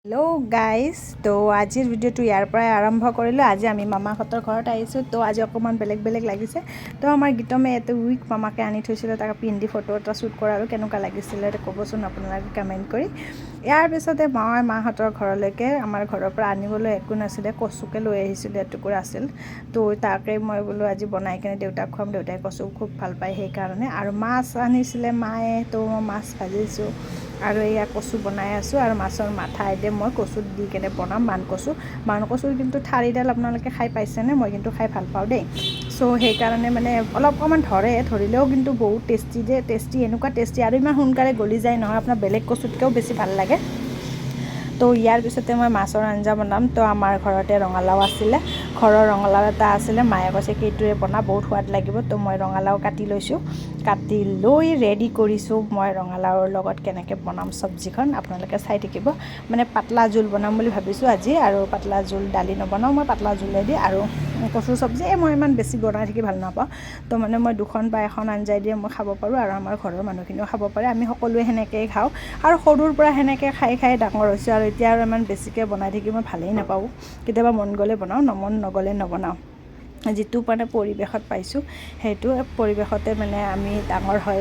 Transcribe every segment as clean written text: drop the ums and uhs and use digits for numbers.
Hello' guys, তো আজিৰ ভিডিঅ'টো ইয়াৰ পৰাই আৰম্ভ কৰিলোঁ। আজি আমি মামাহঁতৰ ঘৰত আহিছোঁ। তো আজি অকণমান বেলেগ বেলেগ লাগিছে। তো আমাৰ গীতমে এইটো উইগ মামাকে আনি থৈছিলে, তাক পিন্ধি ফটো এটা শ্বুট কৰা আৰু কেনেকুৱা লাগিছিলে ক'বচোন আপোনালোকে কমেণ্ট কৰি। ইয়াৰ পিছতে মই মাহঁতৰ ঘৰলৈকে, আমাৰ ঘৰৰ পৰা আনিবলৈ একো নাছিলে, কচুকে লৈ আহিছিলোঁ, এটুকুৰা আছিল। তো তাকে মই বোলো আজি বনাই কিনে দেউতাক খুৱাম, দেউতাই কচু খুব ভাল পায় সেইকাৰণে। আৰু মাছ আনিছিলে মায়ে, তো মই মাছ ভাজিছোঁ আৰু এয়া কচু বনাই আছোঁ। আৰু মাছৰ মাথা এতিয়া মই কচুত দি কেনে বনাম মান কচু। মান কচুৰ কিন্তু ঠাৰিডাল আপোনালোকে খাই পাইছেনে? মই কিন্তু খাই ভাল পাওঁ দেই। চ' সেইকাৰণে মানে অলপ অকণমান ধৰে, ধৰিলেও কিন্তু বহুত টেষ্টি যে টেষ্টি, এনেকুৱা টেষ্টি আৰু ইমান সোনকালে গলি যায় নহয় আপোনাৰ, বেলেগ কচুতকৈও বেছি ভাল লাগে। তো ইয়াৰ পিছতে মই মাছৰ আঞ্জা বনাম। তো আমাৰ ঘৰতে ৰঙালাও আছিলে, ঘৰৰ ৰঙালাও এটা আছিলে। মায়ে কৈছে কি এইটোৱে বনা, বহুত সোৱাদ লাগিব। তো মই ৰঙালাও কাটি লৈছোঁ, কাটি লৈ ৰেডি কৰিছোঁ। মই ৰঙালাওৰ লগত কেনেকৈ বনাম চব্জিখন আপোনালোকে চাই থাকিব। মানে পাতলা জোল বনাম বুলি ভাবিছোঁ আজি আৰু পাতলা জোল, দালি নবনাওঁ মই, পাতলা জোলেদি আৰু কচু চব্জি। এই মই ইমান বেছি বনাই থাকি ভাল নাপাওঁ। তো মানে মই দুখন বা এখন আঞ্জাই দিয়ে মই খাব পাৰোঁ আৰু আমাৰ ঘৰৰ মানুহখিনিও খাব পাৰে। আমি সকলোৱে সেনেকৈয়ে খাওঁ আৰু সৰুৰ পৰা সেনেকৈ খাই খাই ডাঙৰ হৈছোঁ। আৰু এতিয়া আৰু ইমান বেছিকৈ বনাই থাকি মই ভালেই নাপাওঁ। কেতিয়াবা মন গ'লে বনাওঁ, মন নগ'লে নবনাওঁ। যিটো মানে পৰিৱেশত পাইছোঁ, সেইটো পৰিৱেশতে মানে আমি ডাঙৰ হৈ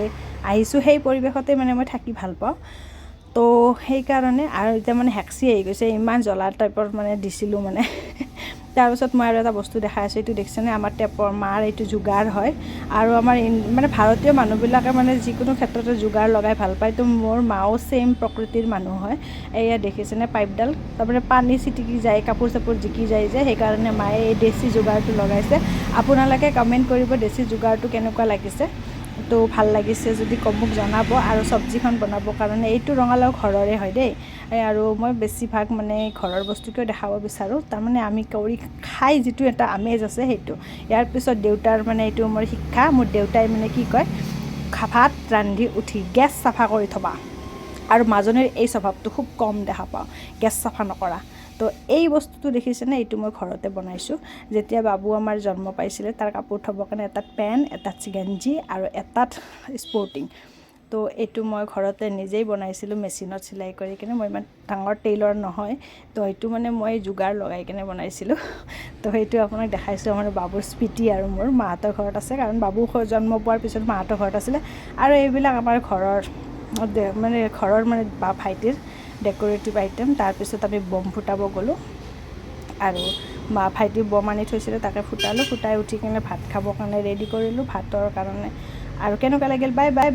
আহিছোঁ, সেই পৰিৱেশতে মানে মই থাকি ভাল পাওঁ। তো সেইকাৰণে আৰু এতিয়া মানে হেঁচি আহি গৈছে, ইমান জ্বলা টাইপৰ মানে দিছিলোঁ মানে। তাৰপিছত মই আৰু এটা বস্তু দেখাই আছোঁ, এইটো দেখিছেনে? আমাৰ টেপৰ মাৰ এইটো যোগাৰ হয়। আৰু আমাৰ মানে ভাৰতীয় মানুহবিলাকে মানে যিকোনো ক্ষেত্ৰতে যোগাৰ লগাই ভাল পায়। তো মোৰ মাও ছেইম প্ৰকৃতিৰ মানুহ হয়। এয়া দেখিছেনে পাইপডাল? তাৰমানে পানী চিটিকি যায়, কাপোৰ চাপোৰ জিকি যায় যে, সেইকাৰণে মায়ে এই দেশী যোগাৰটো লগাইছে। আপোনালোকে কমেণ্ট কৰিব দেশী যোগাৰটো কেনেকুৱা লাগিছে। তো ভাল লাগিছে যদি মোক জনাব। আৰু চব্জিখন বনাবৰ কাৰণে এইটো ৰঙালাও ঘৰৰে হয় দেই। আৰু মই বেছিভাগ মানে ঘৰৰ বস্তুকে দেখাব বিচাৰোঁ, তাৰমানে আমি কৰি খাই যিটো এটা আমেজ আছে সেইটো। ইয়াৰ পিছত দেউতাৰ মানে এইটো মোৰ শিক্ষা, মোৰ দেউতাই মানে কি কয়, ভাত ৰান্ধি উঠি গেছ চাফা কৰি থ'বা। আৰু মাজনীৰ এই স্বভাৱটো খুব কম দেখা পাওঁ, গেছ চাফা নকৰা। তো এই বস্তুটো দেখিছেনে? এইটো মই ঘৰতে বনাইছোঁ। যেতিয়া বাবু আমাৰ জন্ম পাইছিলে, তাৰ কাপোৰ থ'বৰ কাৰণে এটাত পেণ্ট, এটাত গেঞ্জি আৰু এটাত স্পৰ্টিং। তো এইটো মই ঘৰতে নিজেই বনাইছিলোঁ মেচিনত চিলাই কৰি কিনে। মই ইমান ডাঙৰ টেইলৰ নহয়, তো এইটো মানে মই যোগাৰ লগাই কিনে বনাইছিলোঁ। তো সেইটো আপোনাক দেখাইছোঁ। আমাৰ বাবুৰ স্মৃতি আৰু মোৰ মাহঁতৰ ঘৰত আছে, কাৰণ বাবু জন্ম পোৱাৰ পিছত মাহঁতৰ ঘৰত আছিলে। আৰু এইবিলাক আমাৰ ঘৰৰ মানে ঘৰৰ মানে বা ভাইটিৰ ডেক'ৰেটিভ আইটেম। তাৰপিছত আমি বম ফুটাব গ'লোঁ আৰু মা ভাইটি বম আনি থৈছিলে, তাকে ফুটালোঁ। ফুটাই উঠি কিনে ভাত খাবৰ কাৰণে ৰেডি কৰিলোঁ ভাতৰ কাৰণে। আৰু কেনেকুৱা লাগিল? Bye bye.